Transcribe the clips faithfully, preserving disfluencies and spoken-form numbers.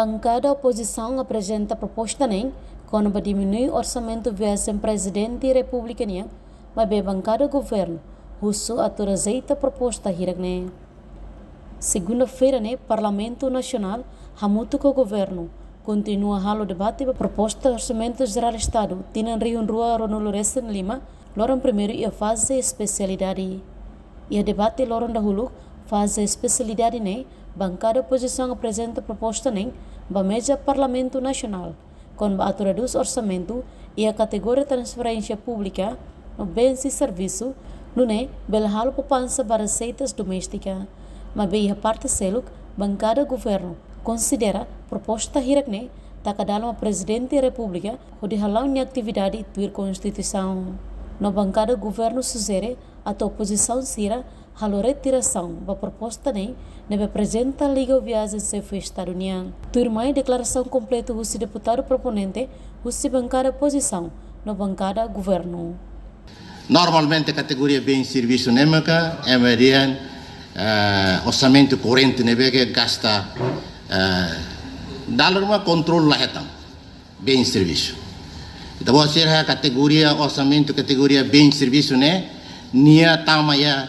Bankada opozisaun aprezenta proposta ne'e kona-ba diminui orsamentu viajen Prezidente Repúblika nian, maibé bankada governu husu atu rejeita proposta hirak ne'e. Segunda-feira ne'e, Parlamentu Nasionál hamutuk ho governu kontinua halo debate ba proposta Orsamentu Jerál Estadu tinan rihun rua ruanulu resin lima, loron primeiru iha faze espesialidade. Iha debate loron dahuluk, faze espesialidade ne'e, bankada opozisaun aprezenta proposta ne'e ba meza Parlamentu Nasionál kona-ba atu redús orsamentu iha kategoria transferénsia públika no bens e servisu, nune'e bele halo poupansa ba reseitas doméstika. Maibé iha parte seluk, bankada governu konsidera proposta hirak ne'e taka dalan ba Prezidente Repúblika hodi hala'o nia atividade tuir Konstituisaun. No bankada governu sujere atu opozisaun sira halo retirasaun ba proposta ne'e, ne'ebé aprezenta liga ho viajen Xefe Estadu nian. Tuirmai deklarasaun kompletu husi deputadu proponente husi bankada opozisaun no bankada governu. Normalmente kategoria bens e servisu ne'e maka ema dehan, eh, orsamentu korrente ne'ebé ke gasta, eh, dalan ruma kontrolu la hetan bens e servisu. Ita-boot sira haree kategoria orsamentu, kategoria bens e servisu ne'e, nia tama iha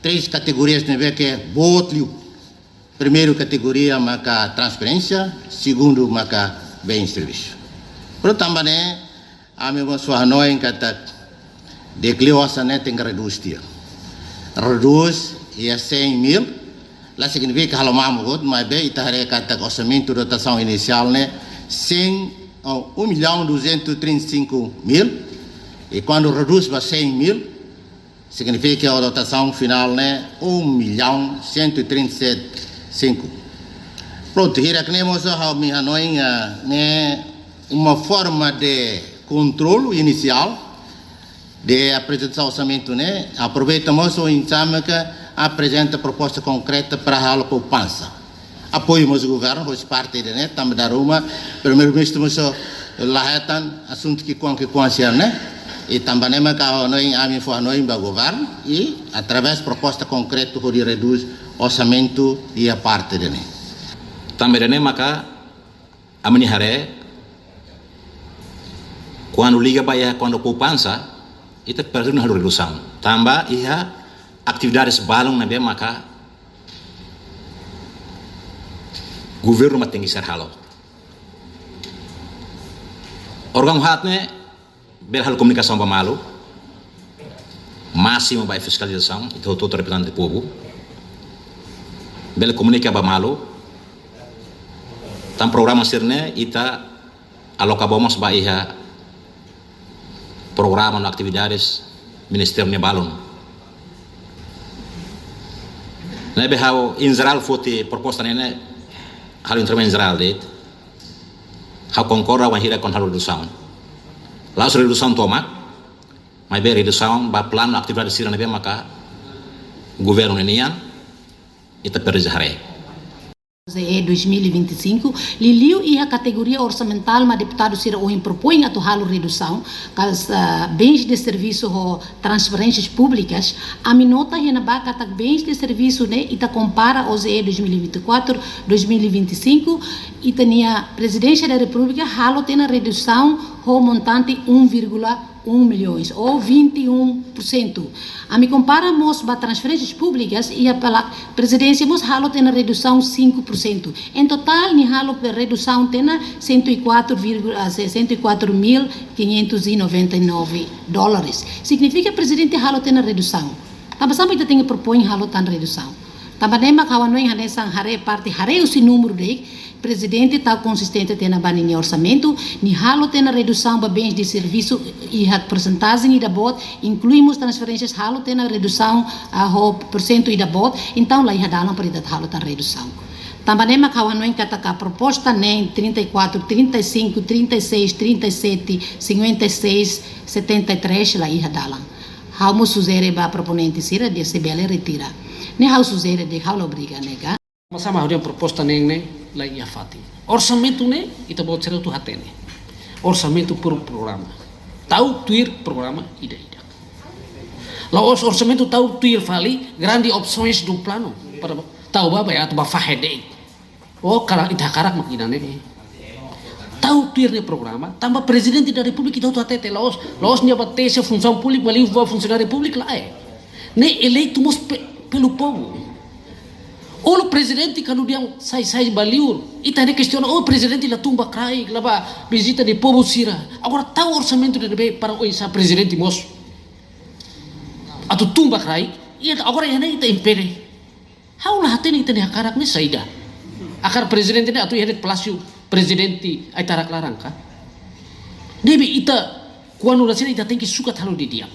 três kategorias ne'ebé ke boot liu. Primeiru kategoria maka transferénsia, segundu maka bens e servisu. Portantu, tanba ne'e, ami mós fó hanoin katak dekliu osan ne'e tenke redús tiha. Redús iha cem mil, la signifika halo mamuk hotu, maibé ita haree katak orsamentu dotasaun inisiál ne'e cem, oh, um milhão duzentos e trinta e cinco mil, e kuandu redús ba cem mil, signifika dotasaun finál ne'e um milhão cento e trinta e sete cinco. Prontu, hirak ne'e mós ha'u-nia hanoin, ah, ne'e uma forma de controle inicial de aprezentasaun orsamentu ne'e, aproveita mós oinsá mak aprezenta proposta konkreta para halo poupansa. Apoiu mós governu, hosi parte ida-ne'e, tanba dala ruma Primeiru-Ministru mós la hetan asuntu ki'ikoan ki'ikoan sira-ne'e. I tanba ne'e maka ha'u hanoin, ami fó hanoin ba governu, i através proposta konkretu hodi redús orsamentu iha parte ida-ne'e. Tanba ida-ne'e maka ami-nia haree, kuandu liga ba iha kuandu poupansa, ita presiza halo redusaun. Tanba iha atividades balun ne'ebé maka governu mak tenke ser halo. Órgaun haat ne'e bele halo komunikasaun ba malu, másimu ba fiskalizasaun, ita hotu-hotu reprezentante povu, bele komunika ba malu, tan programa sira-ne'e ita aloka ba mós ba iha programa no atividades ministériu ne'e balun. Ne'ebé ha'u, em geral, foti proposta ne'e, ne'e halo intervensaun jerál de'it. Ha'u konkorda wainhira kuandu halo redusaun. La'ós redusaun tomak, maibé redusaun ba planu atividade sira ne'ebé maka governu nian, ita presiza haree. Ze dois mil e vinte e cinco, liuliu iha kategoria orsamentál mak deputadu sira ohin propoin atu halo redusaun, kas, ah, bens de servisu ho transferénsias públikas, ami nota iha ne'ebá katak bens de servisu ne'e ita kompara O J E dois mil e vinte e quatro, dois mil e vinte e cinco, ita-nia Prezidénsia da Repúblika halo tiha ona redusaun ho montante um vírgula um milhões, ou vinte e um por cento. Ami kompara mós ba transferénsias públikas, iha pela Prezidénsia mós halo tiha ona redusaun cinco por cento. Em totál, nia halo pe-, redusaun tiha ona cento e quatro vírgula, ah, se-, cento e quatro mil quinhentos e noventa e nove dólares. Signifika Prezidente halo tiha ona redusaun. Tanba sá mak ita tenke propoin halo tan redusaun? Tanba ne'e mak ha'u hanoin hanesan haree parte, haree husi númeru de'it, Prezidente tau konsistente tiha ona ba ninia orsamentu, nia halo tiha ona redusaun ba bens de servisu iha persentajen ida boot, inklui mós transferénsias halo tiha ona redusaun, ah, ho porsentu ida boot, entaun la iha dalan para ita halo tan redusaun. Tanba ne'e mak ha'u hanoin katak proposta ne'e trinta e quatro, trinta e cinco, trinta e seis, trinta e sete, cinquenta e seis, setenta e três la iha dalan. Ha'u mós sujere ba proponente sira dehan se bele retira. Ne'e ha'u sujere de'it, ha'u la obriga nega. Maibé ha'u-nia proposta ne'e, ne'e la iha fatin. Orsamentu ne'e, ita-boot sira hotu hatene. Orsamentu por programa. Tau tuir programa ida-idak. La'ós orsamentu tau tuir fali grande opções do plano. Para tau ba, ba atu ba fahe de'it. Oh, karik ita hakarak mak ida-ne'e. Tau tuir nia programa, tanba Prezidente da Repúblika ita hotu hatete la'ós, la'ós nia ba tesi funsaun públika, ba liu ba funsionáriu públiku, lae. Ne'e eleitu mós pe-, pelo povo. Olo prezidente kuandu dehan sai, sai ba liur, ita ne'e kestiona, oh, prezidente la tun ba kraik, la ba vizita nia povu sira. Agora tau orsamentu ne'ebé para oinsá prezidente mós atu tun ba kraik, i agora iha ne'e ita impede. Ha'u la hatene ita-nia hakarak ne'e saida. Hakarak prezidente ne'e atu iha ne'e Palásiu Prezidente Aitarak laran ka? Ne'ebé ita, kuandu rasina ita tenke sukat halo didi'ak.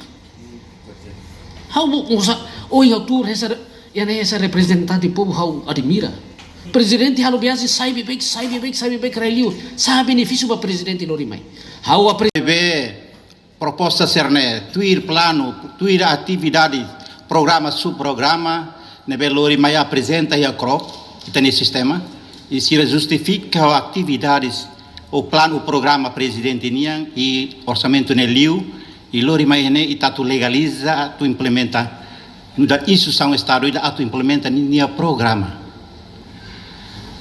Ha'u mo-, mosa, oh, ha'u tuur hanesan, iha ne'e hanesan reprezentante povu ha'u admira. Prezidente halo viajen sai beibeik, sai beibeik, sai beibeik rai liur. Sá benefísiu ba prezidente lori mai? Ha'u apre- Be, proposta sira-ne'e, tuir planu, tuir atividade, programa, subprograma, ne'ebé lori mai aprezenta iha KRO, ita-nia sistema, i sira justifika atividades, ou planu, programa prezidente nian, i orsamentu ne'e liu, i lori mai ne'e ita atu legaliza, atu implementa, nu'udar instituisaun Estadu ida atu implementa ni-, nia programa.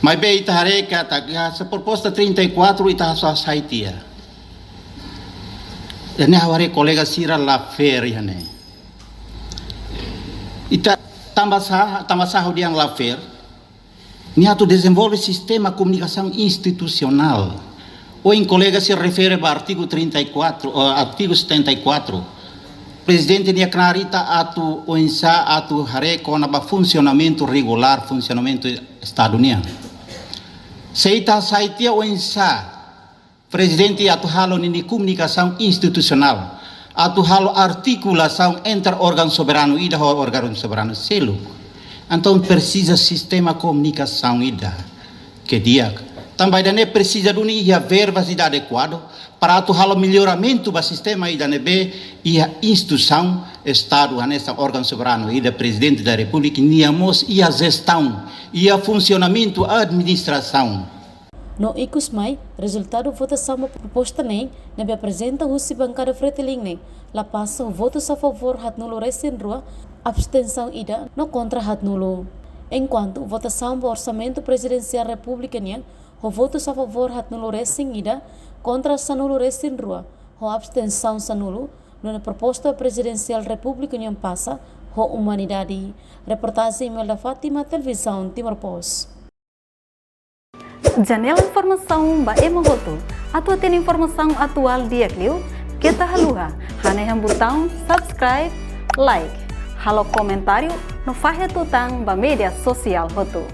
Maibé ita haree katak, hanesan proposta trinta e quatro ita só sai tiha. Ida-ne'e ha'u haree kolega sira la fair iha ne'e. Ita tanba sá, tanba sá ha'u dehan la fair. Nia atu dezenvolve sistema komunikasaun institusionál. Ohin kolega sira refere ba artigu trinta e quatro, ou artigu setenta e quatro. Prezidente nia knaar ita atu oinsá atu haree kona-ba funsionamentu regulár, funsionamentu Estadu nian. Se ita sai tiha oinsá, Prezidente atu halo ninia komunikasaun institusionál, atu halo artikulasaun entre órgaun soberanu ida ho órgaun soberanu seluk. Entaun presiza sistema komunikasaun ida ke di'ak. Tanba ida-ne'e presiza duni iha verbas ida adekuadu para atu halo melloramentu ba sistema ida ne'ebé iha instituisaun Estadu hanesan órgaun soberanu ida Prezidente da Repúblika, nia mós iha jestaun, iha funsionamentu administrasaun. No ikus mai, rezultadu votasaun ba proposta ne'e, ne'ebé aprezenta husi bankada Fretilin ne'e, la pasa ho votus a favór haatnulu resin rua, abstensaun ida, no kontra haatnulu. Enkuantu votasaun ba Orsamentu Prezidensiál Repúblika nian, ho votus a favór haatnulu resin ida, kontra sanulu resin rua, ho abstensaun sanulu, nune'e proposta prezidensiál Repúblika nian pasa, ho unanimidade. Reportajen Imelda Fátima, Televizaun Timor Post. Janela informasaun ba ema hotu. Atu hatene informasaun atuál di'ak liu, keta haluha hanehan butaun subscribe, like, halo komentáriu no fahe tutan ba média sosiál hotu.